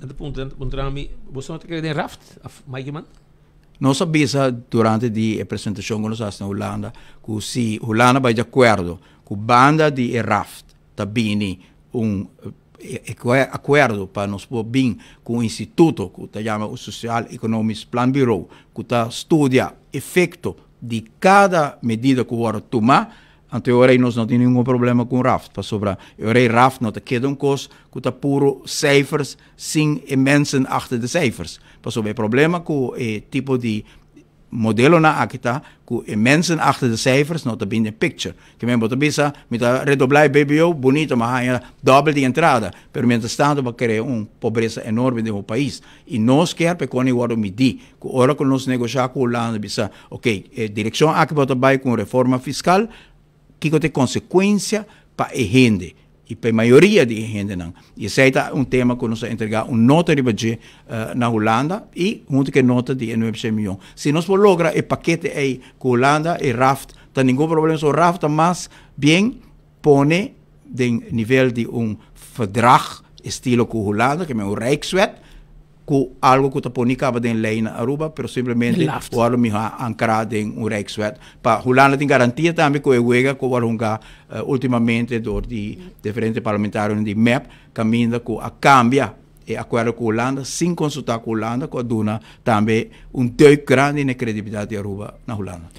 Nan ta puntra, puntra mi, boso no ta kere den RAFT? Of Mike Eman? Nos a bisa durante di e presentacion cu nos a haci na Hulanda cu si Hulanda bay di acuerdo cu banda di e RAFT ta bini un acuerdo pa nos por bin cu un instituto cu ta yama un Sociaal Economisch Planbureau cu ta studia efecto di cada medida cu worde tuma. Anto e ora ei nos no tin ningun problema ku un raft, pasobra e ora ei raft no ta keda un kos ku ta puro cijfers sin e mensen achter de cijfers. Pasobra e problema ku e tipo di modelonan aki ta ku e mensen achter de cijfers no ta bin den picture. Ke men bo ta bisa, mi ta redoblá e BBO, bunito, mi a haña dòbel di entrada, pero mientrastanto bo a krea un pobresa enorme den bo pais. I nos kier pa e koni wòrdu midí, ku ora ku nos negoshá ku Hulanda bisa, Ok, e direkshon aki bo ta bai ku un reforma fiskal, kiko ta e konsekuensia pa e hende i pa e mayoria di e hendenan? I esei ta un tema ku nos a entregá un nota riba dje na Hulanda i huntu ku e nota di e nuebe shen mion. Si nos por logra e pakete ei ku Hulanda, e raft ta ningun problema, so raft ta mas bien pone den nivel di un verdrag estilo ku Hulanda, ke men un rijkswet, ku algo ku ta poni kaba den lei na Aruba, pero simplemente wòrdu mihó ankrá den un rijkswet. Pa Hulanda tin garantia tambe ku e wega ku wòrdu hungá ultimamente dor di diferente parlamentarionan di mep, kaminda ku a kambia e akuerdo ku Hulanda sin konsultá ku Hulanda, ku a duna tambe un deuk grandi na e kredibilidat di Aruba na Hulanda.